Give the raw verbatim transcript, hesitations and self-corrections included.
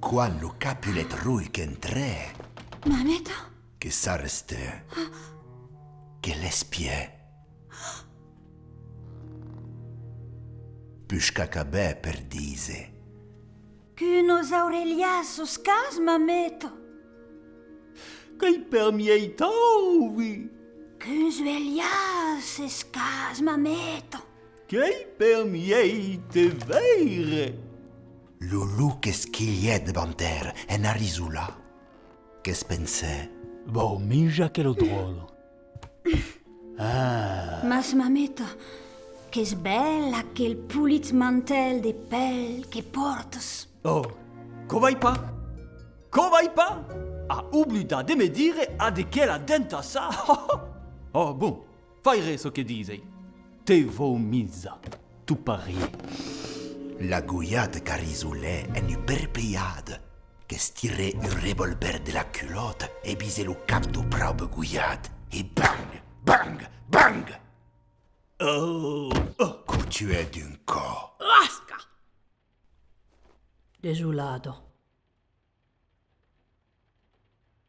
Quan lo Capulet Roig entrè, Mameta? Que s'arrestè, que l'espiè, puish qu'acabè per díser: Qu'unos aurelhas sos cas, Mameta! Qu'ei per miei t'auvi! Qu'uns uelhas es cas, Mameta! Qu'ei per miei te veire! Lo lop qu'esquilhèt davant d'el en arrisolar, que's pensè: Vau minjar aquela dròlla. Ah! Mas, Mameta, qu'es bèl aquel polit mantèl de pèl que pòrtas. Oh, quò vai pas! Quò vai pas! A oblidat de me dire a de quela dentassa! Oh, bon, faire çò que disei. Te vau minjar, tot parier. La goiada qu'arrisolè en ua perpelhada, que's tirè un revolvèr de la culòta e visè lo cap deu praube goiat, e bang, bang, bang! Oh, oh! Que'u tuè d'un còp. Rasca! Desolada,